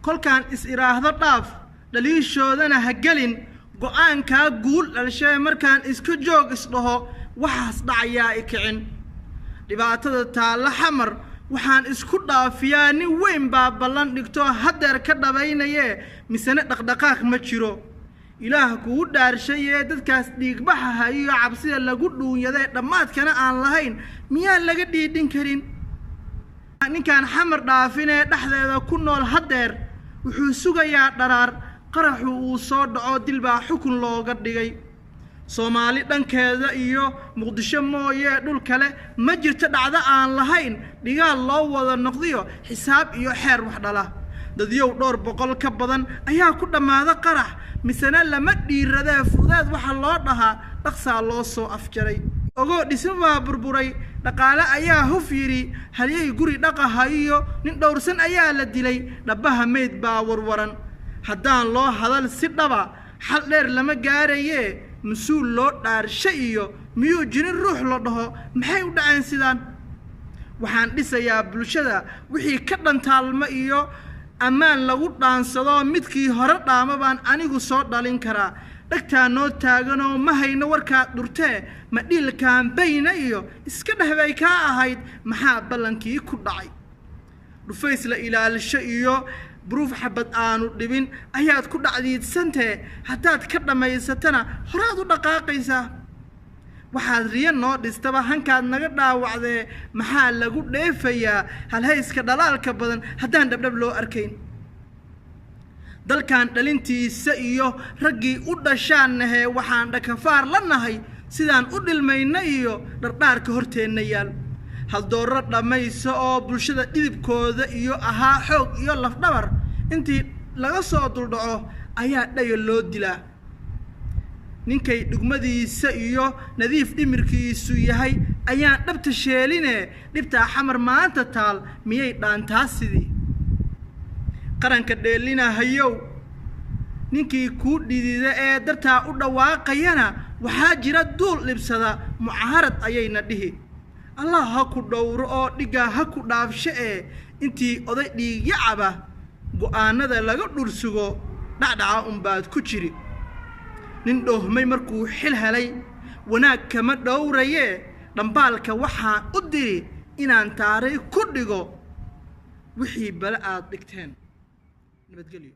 Kolkaan is idhaahdo dhaaf, dhaliishoodana ha gelin, go'aankaa guul dhalshee markaan iska joog isdhaho, waxaas dhacayaa i kicin. Dhibaatada taalla Xamar waxaan isku dhaafiyaa, nin weyn baa ballan dhigto haddeer ka dhabaynayee, misene dhaqdhaqaaq ma jiro. Ilaah kugu dhaarshayee, dadkaas dhiigbaxaha iyo cabsida lagu dhuunyaday dhammaadkana aan lahayn, miyaan laga dhiidhin karin? Ninkaan Xamar dhaafinee dhexdeeda ku nool haddeer wuxuu sugayaa dharaar qaraxu uu soo dhaco, dil baa xukun looga dhigay. Soomaali dhankeeda iyo Muqdisho mooyee dhul kale ma jirto dhacdo aan lahayn dhigaal loo wada noqdiyo xisaab iyo xeer wax dhala. Dadyow dhowr boqol ka badan ayaa ku dhammaada qarax, misena lama dhiiradee, fudeed waxa loo dhahaa dhaqsaa loo soo afjaray. Ogoo dhisma baa burburay, dhaqaale ayaa huf yidhi, halyay guri dhaqahayo nin dhowrsan ayaa la dilay, dhabbaha meyd baa warwaran. Haddaan loo hadal si dhaba xal dheer lama gaarayee, mas-uul loo dhaarsha iyo miyuu jirin ruux la dhaho maxay u dhaceen sidaan? Waxaan dhisayaa bulshada wixii ka dhantaalma iyo ammaan lagu dhaansado, midkii hore dhaama baan anigu soo dhalin karaa. Dhegtaa noo taaganoo ma hayno warkaad dhurtee, ma dhiilkaan bayna iyo iska dheh bay kaa ahayd, maxaa ballankii ku dhacay? Dhufays la ilaalisho iyo buruuf xabad aanu dhibin ayaad ku dhacdiidsantee, haddaad ka dhammaysatana horaad u dhaqaaqaysaa. Waxaad riyo noo dhistaba hankaad naga dhaawacdee, maxaa lagu dheefayaa halhayska dhalaalka badan haddaan dhabdhab loo arkayn? Dalkan dhalintiisa iyo raggii u dhashaan nahee, waxaan dhakafaar la nahay sidaan u dhilmayna iyo dhardhaarka horteenna yaal. Haldoorro dhammaysa oo bulshada dhidibkooda iyo ahaa xoog iyo lafdhabar, intii laga soo duldhaco ayaa dhaya loo dilaa. Ninkay dhugmadiisa iyo nadiif dhimirkiisu yahay ayaan dhabta sheeline, dhibtaa Xamar maanta taal miyay dhaantaa sidii? Qaranka dheelinahayow, ninkii kuu dhidida ee dartaa u dhawaaqayana waxaa jira duul dhibsada, mucaarad ayayna dhihi. Allah ha ku dhowro oo dhiggaa ha ku dhaafsho ee, intii oday dhiigyacaba go'aanada laga dhursugo dhacdhaca unbaad ku jiri. Nin dhoohmay markuu xil helay wanaag kama dhowrayee, dhambaalka waxaan u diri inaan taaray ku dhigo wixii bale aad dhigteen. Nabadgelyo.